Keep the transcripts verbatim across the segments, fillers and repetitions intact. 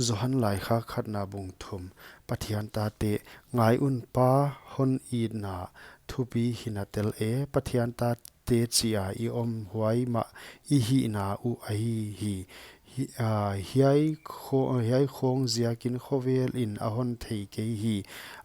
Johan laikhak khatna bung thum. Pathian tate, ngai un, Pa hon itna thupi hi na tel e. Pathian tate chia i om huai mah i hihna uh ahi hi. Hi, a, hiai kho-, hiai khawng ziakin khovel in a hon thei kei hi.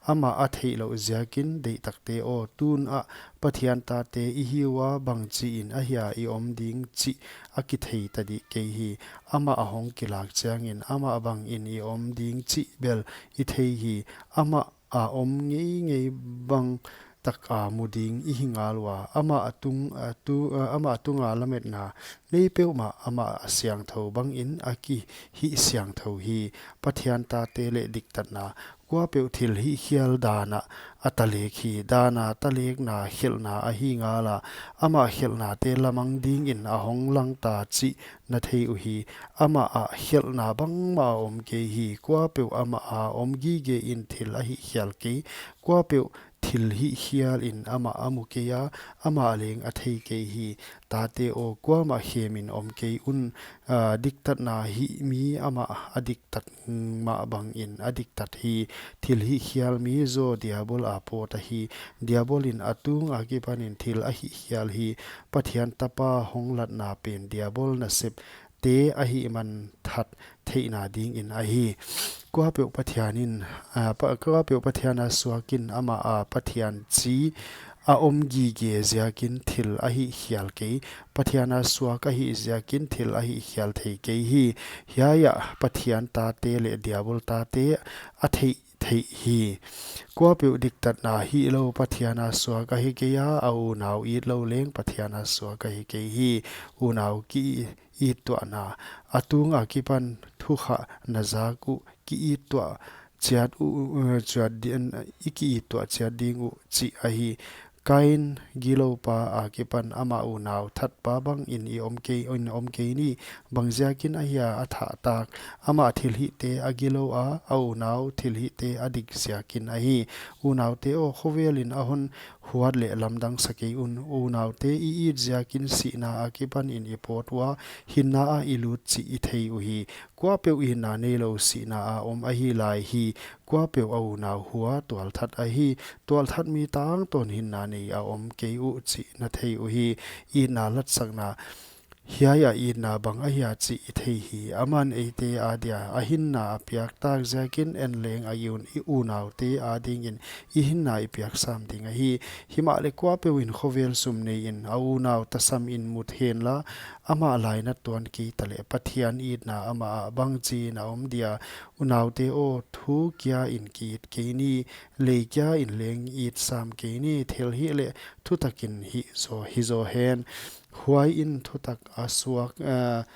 Amah a theih louh ziakin, deihtakte aw, tun ah Pathian tate i hi ua, bangchi in ahia i om ding chih a kithei ta dih kei hi. Amah a hong kilak chiangin amah bangin i om ding chih bel i thei hi. Amah a om ngeingei bang tak a mu ding i hi ngal ua. Amah a tung, a tu, a, amah a tunga lametna nei peuhmah amah a siangthou bangin a kihih siangthou hi. Pathian tate leh diktatna. Kuapeuh thil hihkhial dan ah a talek hi. Dan a talekna khelhna ahi ngal a, amah khelhnate lamang dingin a hong lang ta chih na thei uhi. Amah ah khelhna bangmah a om kei hi. Kuapeuh amah a om gige in thil a hihkhial kei. Kuapeuh thil hihkhial in amah a mu kei a, amah leng a thei kei hi. Tate aw, kuamah khemin om kei un. A, diktatna hih mi amah a diktat mah bangin a diktat hi. Thil hihkhial mi zaw Diabol a pawt ahi. Diabol in a tung akipanin thil a hihkhial hi. Pathian Tapa hong latna pen Diabol nasepte ahih man that theihna dingin ahi. Kuapeuh Pathian in, a, pa-, kuapeuh Pathian a suak in amah a Pathian chi a om gige ziakin thil a hihkhial kei. Pathian a suak ahih ziakin thil a hihkhial thei kei hi. Hiai ah Pathian tate leh Diabol tate a theih theih hi. Kuapeuh diktatna hih lou Pathian a suak ahi kei a, a unau it lou leng Pathian a suak ahi kei hi. Unau ki-ittuahna. A tung akipan thukhah na zak uh ki-ittuah chiat uh, uh, chiat di-, i ki-ittuah chiat ding uh chih ahi. Kain giloupa akipan amah unau thatpa bangin i om kei, in om kei ni. Bang ziakin ahia a thah tak? Amah thilhihte a gilou a, a unau thilhihte a dik ziakin ahi. Unaute aw, khovel in a hon huat leh lamdang sa kei un. Unaute i it ziakin sihna akipanin i pawt ua, hinna ah i lut chih i thei uhi. Kuapeuh itna neilou sihna a om ahi lai hi. Kuapeuh a unau hua tualthat ahi. Tualthat mi tangtawn hinna nei a om kei uh chih na thei uhi. Itna latsakna. Hiai ah itna bang ahia chih i thei hi. Aman eite adia a hinna a piak tak ziakin en leng a i un, i unaute adingin i hinna i piak sam ding ahi. Himahleh kuapeuh in khovel sum nei in a unau tasam in mut henla, amah lainat tuan kei taleh Pathian itna amah ah bangchi in a om dia? Unaute aw, thu kia in ki-it kei ni, lei kia in leng it sam kei ni. Thilhih leh thutakin hih zaw, hi zaw hen. Huai in thutak a suak, a,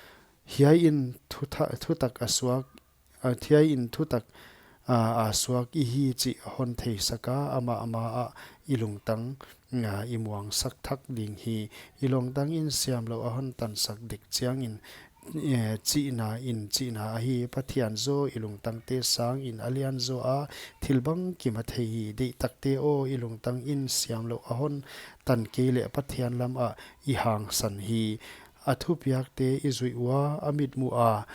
hiai in thutha-, thutak a suak, a, hiai in thutak, a, a suak i hi chih hon theisak a, amah ma ah i lungtang, a, i muangsak thak ding hi. I lungtang in siamlouh a hon tansak dek chiangin, e, chihna in chihna ahi. Pathian zaw i lungtangte sangin a lian zaw a, thil bangkim a thei hi. Deihtakte aw, i lungtang in siamlouh a hon tan kei leh Pathian lam ah i hangsan hi. A thupiakte i zuih ua, a mitmuh a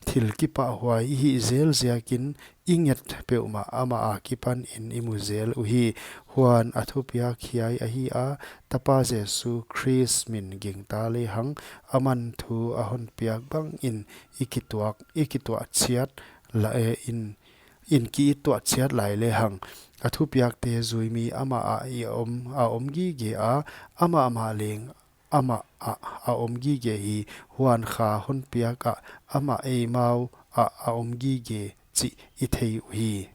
thil kipahhuai i hih zel ziakin i nget peuhmah amah akipanin i mu zel uhi. Huan a thupiak hiai ahi a, Tapa Jesu Khrist min gingta lehang, aman thu a hon piak bangin i kituak, i kituah chiat la, e, in, in ki-ittuah chiat lai lehang. A thupiakte zui mi amah ah i om, a om gige a, amah mah leng amah ah a om gige hi. Huan Kha hon piak ah amah eimau ah a om gige chih i thei uhi.